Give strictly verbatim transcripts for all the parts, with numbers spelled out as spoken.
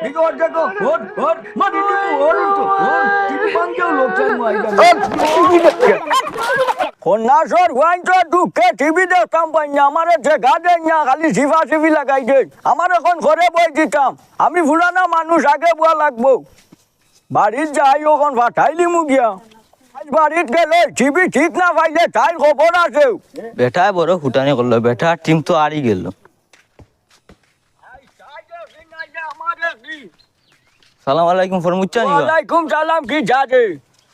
দেখো, ওর দেখো, ওর, ওর, মারি নিবো, ওর তো, ওর, টিভি ভাঙিয়াও লোক চাই, মাই যাবে। কন্যাসর ওয়াইন তো দুঃখে টিভি দেখতাম পাই না, আমারে দেখা দেয় না, খালি জিফা জিফি লাগাই দেয়। আমার এখন ঘরে বই দিতাম, আমি পুরানা মানুষ, আগে বওয়া লাগবো। বাড়িত যাই, অখন ফাটাইলিমু গিয়া। আইজ বাড়িত গেলে টিভি ঠিক না পাইলে তাইর খবর আছে। বেটায় বড় ফুটানি করলো, বেটার টিম তো আরি গেল। সালাম আলাইকুম, ফরমুচ্চা নি বা? ওয়ালাইকুম সালাম, কিতা রে?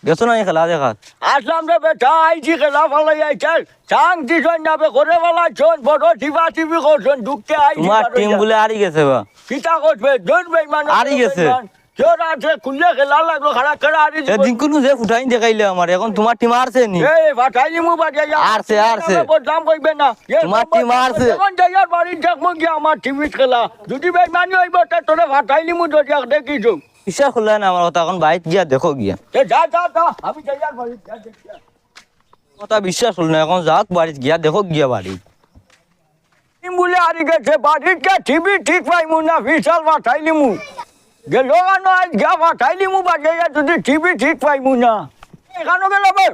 গেছো না নি খেলা দেখাত? আসলাম রে বেটা, আইছি খেলা ফালাই আইছার। চাং দিছইন না বে, ঘরে ফালাইছইন, বড় টিপা টিপি করছইন, দুঃখে আইছি তোমার বারো টিম ইয়া। বুলে আরি গেছে বা? কিতা করবে? দূর বেইমান, আরি গেছে। বেইমান। কেউ রাতে খুললে খেলা লাগলো, খাড়া খাড়া আরি এ দিবো। দিনকুনু যে ফুটাইন দেখাইলে আমার, এখন তোমার টিম আরছে নি? এই, ফাটাইলিমু বাজে ইয়া। আরছে, আরছে। বদনাম কইবে না। এ তোমার টিম আরছে। এখন যাইয়ার বাড়িত দেখমু গিয়া আমার টিভিত খেলা। যদি বেইমানি অইবো, তে তোরে ফাটাইলিমু দরিয়াত, দেখিছো। বিশ্বাস করলে না আমার কথা, এখন বাড়িত গিয়া দেখো গিয়া। এ যা, যা, যা, আমি যাইয়ার বাড়িত, যা, যা, যা। কথা বিশ্বাস করলে না, এখন যাও বাড়িত গিয়া দেখো গিয়া বাড়িত। টিম বুলে আরি গেছে, বাড়িত গিয়া টিভি ঠিক পাইমু না, ফিসাল ফাটাইলিমু। গেল কেন আইজ গিয়া ফাটাইলিমু বাজাইয়া যদি টিভি ঠিক পাইমু না। এই খানো গেল বে,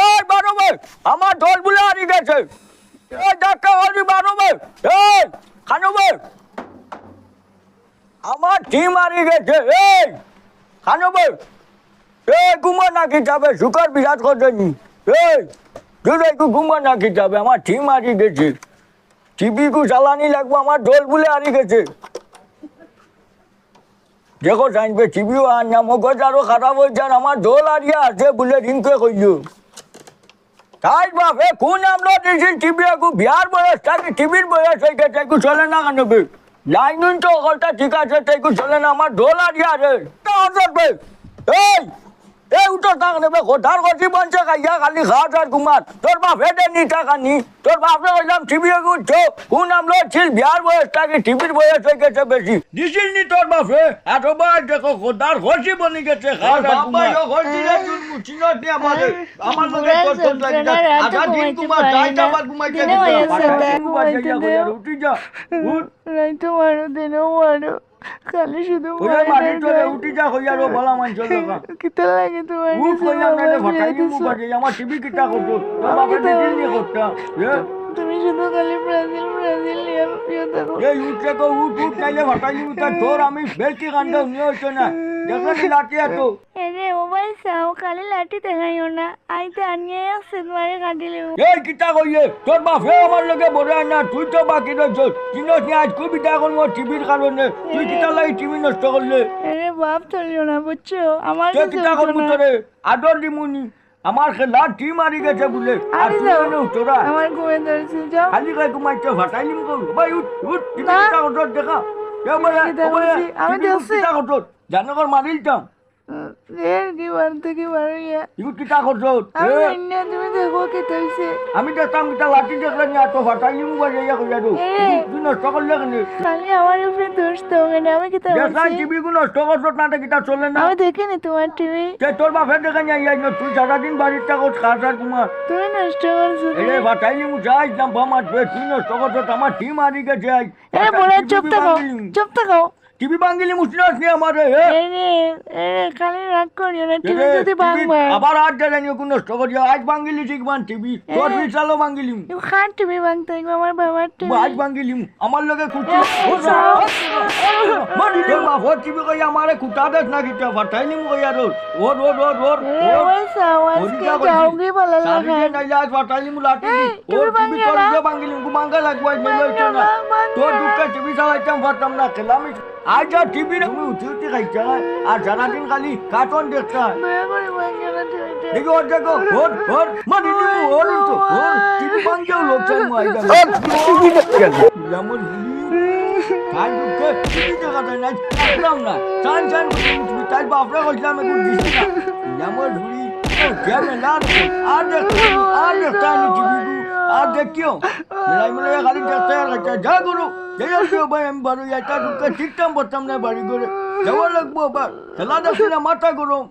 এই বারো বে, আমার দল বুলে আরি গেছে। এই ডাক্তার হরি বারো বে, এই খানো বে। আমার টিম আরি গেছে, এই খানো বে। এই ঘুমা না কিতা বে, শুকর বিরাট করছে নি। এই, তুই একটু ঘুমা না কিতা বে, আমার টিম আরি গেছে। টিভি কু চালানি লাগবো, আমার দল বুলে আরি গেছে। দেখো জানবে, টিভিও আর না, মগজ আরো খারাপ অই যার, আমার দল আরিয়া আছে বুলে রিঙ্কুয়ে কইল। তাইর বাপে কোন আমলো দিছিল টিভি, একু বিয়ার বয়স থাকি টিভির বয়স অই গেছে, একু চলে না কেন বে? লাইন উইন তো অকলতা ঠিক আছে, তে একু চলে না, আমার দল আরিয়া রে। তা হঠাৎ বে, এই, এই উঠো থাক রে বে, খোদার খসি বনছে খাইয়া খালি খাস আর ঘুমাস। তোর বাপে দেনি টাকা নি, তোর বাপরে কইলাম টিভি একু উঠো, কোন আমলো ছিল বিয়ার বয়স থাকি টিভির বয়স অই গেছে বেশি। দিছিল নি তোর বাপে? আর ও ভাই দেখো খোদার খসি বনি গেছে, খাস আর ঘুমাস। আমার লগে তোর তোর লাগি না। আধা দিন ঘুমা, যাই তো আবার ঘুমাইতে দিতে। উঠি যা, উঠ। রাইতো মারো, দিনেও মারো, খালি শুধু ওরে মারে মারি না তোরে, খায়। উঠি যা, কইয়া রো, ভালা মানষর লগে। কিতা লাগে তোমার উঠ, কাছে কইলাম, বাবা, নাইলে বিয়া ফাটাই দিমু দিছো? বাজে, আমার টিভি কিতা করতো? তোর আমি বাপে কিতা দিদির নিয়ে করবো? করতাম, হ্যাঁ? তুমি শুধু খালি ব্রাজিল, ব্রাজিল নিয়ে বিয়ে দেখো। এই উঠ রে গো, উঠ, উঠ, নাইলে ফাটাই দিমু, তা তোর আমি বেলকি কাণ্ড নিয়ে হইতো না। দেখো নি লাঠি এত। এরে, ও ভাই, চাও, খালি লাঠি দেখাইও না। আইতে আনিয়ে এক সেট মারি কাটি লিও। এই কিতা কইলে? তোর বাপে আমার লগে বড় না, তুই তো বাকি রইছস। চিনস নি আইজ খুব ইটা করমু টিভির কারণে। তুই কিতা লাগি টিভি নষ্ট করলে? এরে বাপ, চলিও না, বুঝছো? আমার কে কাছে কিতা উঠো করমু না। তোরে? আদর দিমুনি। আমার খেলা টিম আরি গেছে বুলে। আর আরে তুই যাও। এনে উঠো না। আমার ঘুমে ধরছে, যাও। খালি কয় ঘুমাইতে ফাটাইলিম কও। ভাই উঠ, উঠ, টিভি না। কিতা করছস দেখা। এ ভাই, কিতা ও ভাই, করছি? আমি টিভি দেখছি। কিতা করছস? জানো কর মারিলতাম। এর কি বাড়িতে কি বাড়াইয়া? ইগু কিতা করছস? আমি এ? জানি না, তুমি দেখো কিতা হইছে। আমি দেখতাম কিতা লাঠি দেখলে নি, এত ফাটাই নিমু বাজাইয়া কইয়া দো। এ। ইগু তুই নষ্ট করলে কেনে? খালি আমার উপরে দোষ তো, কেনে আমি কিতা দেখলাম করছি? টিভি গু নষ্ট করছস না, তে কিতা চলে না? আমি দেখিনি তোমার টিভি। তে তোর বাপে দেখে নি, আইয়া না, তুই সারাদিন বাড়ির থাকস, খাস আর ঘুমাস। তুমি নষ্ট করছো, এরে তুমি। ফাটাই নিমু, যা একদম বাম আসবে, তুই নষ্ট করছস, আমার টিম আরি গেছে আই। এ, ফাটাই বুড়া, টিভি চুপ থাকো, ভাঙিলিম। চুপ থাকো। টিভি ভাঙিলিম, উঠলে আসলে আমারে, হে? এরে, এরে, খালি রাগ করিও না, এরে, টিভি যদি টিভি ভাঙবা। আবার আর জ্বালানি ওকে নষ্ট করিয়া, আইজ ভাঙিলি ঠিক বান টিভি, তোর এরে। বিশালও ভাঙিলিম। ইউ খান টিভি ভাঙতে, ইগু আমার বাবার টিভি। আইজ ভাঙিলিম, আমার লগে খুঁজছি। এরে, ওর বাপ, ওর বাপ, ওর বাপ। মারি দে বাপ, ওর টিভি কই আমারে খুঁটা দেস না কিতা, ফাটাই নিমু কই আর ওর। ওর, ওর, ওর, ওর, এরে, ওর। ওই সাওয়াজ ওর কে যা কইছি। যাওগি বলে সারি লাগা। দে নাইলে আইজ ফাটাই নিমু লাঠি দি। এই, ওর টিভি টিভি ভাঙিও তোর না। লগে ভাঙিলিম, ঘুমাঙ্গা লাগবো, আইজ নাইলে হইতো না। ভাঙিও না। তোর দুঃখে টিভি চালাইতাম পারতাম না, খেলামি। আইজ আর টিভি না, তুমি উঠি উঠি খাইতা, আর সারাদিন খালি কার্টুন দেখতা। দয়া করে ভাঙিও না টিভিটা। দেখি ওর দেখো, ওর, ওর, মারি নিবো, ওর তো, ওর, টিভি ভাঙিয়াও লোক চাই, মাই যাবে। ওর টিভি দেখতে গেল। লামর বুড়ি, তাই দুঃখে টিভি দেখা যায় না, দেখলাম না। চান চান করে উঠবি, তাই বাপরে কইছিলাম একটু দিস না। লামর বুড়ি, ও, কে মেলা, আর দেখ, আর দেখতে আমি টিভি, আর দেখিও। মিলাই মিলাই খালি দেখতে আর খাইতে, যা করো, যাই আর কেউ ভাই, আমি বারো, এটা দুঃখে ঠিকঠাক বলতাম না বাড়ি করে। যাওয়া লাগবো আবার, খেলা দেখছি না, মাথা গরম।